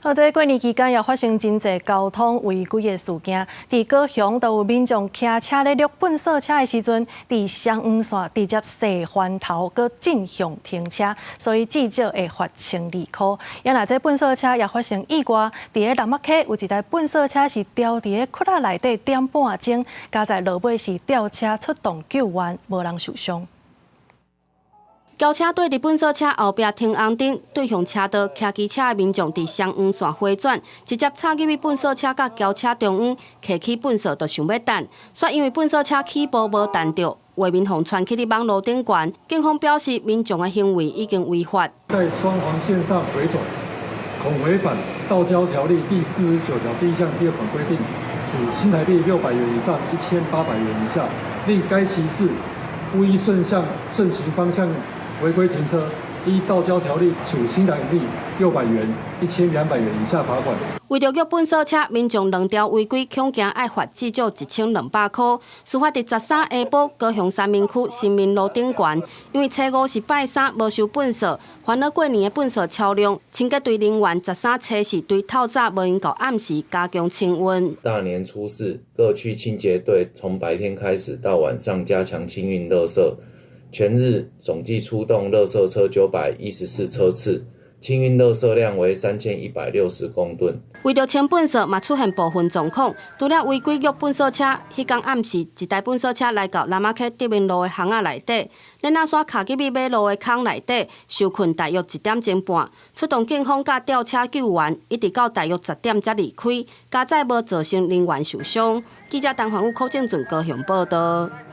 啊，這過年期間也發生真濟交通違規的事件。佇高雄就有民眾騎車咧掠糞掃車的時陣，佇雙黃線直接踅翻頭，閣進向停車，所以至少會罰1200箍。啊若這糞掃車也發生意外，佇咧南仔溪有一台糞掃車是牢佇咧窟仔內底點半鐘，佳哉落尾是吊車出動救援，無人受傷。轎車隊佇糞掃車後壁停紅燈，對向車道騎機車的民眾佇雙黃線迴轉，直接插入去糞掃車佮轎車中央，提起糞掃就想欲彈，煞因為糞掃車起步無彈著，畫面予傳去佇網路頂懸。警方表示，民眾的行為已經違法。在雙黃線上迴轉，恐違反道交條例第49條第1項第2款規定，處新台幣600元以上1800元以下。另該騎士不依順向順行方向違規停車，依道交條例處新台幣600元、1200元以下罰款。為著虐糞掃車，民眾兩條違規，恐驚愛罰至少1200箍。事發佇13下晡，高雄三民區新民路頂懸，因為初五是拜三，無收糞掃，煩惱過年的糞掃超量，清潔隊人員13初四對透早無閒到暗時加強清運。大年初四，各區清潔隊從白天開始到晚上加強清運垃圾。全日總計出動垃圾車914車次，清運垃圾量為3160公噸。為著清糞掃，嘛出現部分狀況。除了違規虐糞掃車，彼工暗時一台糞掃車來到南仔溪德明路的巷仔內底，鏈仔徙卡入去馬路的空內底，受困大約1點鐘半，出動警方佮吊車救援，一直到大約10點才離開，佳哉無造成人員受傷。記者陳環宇、柯正俊高雄報道。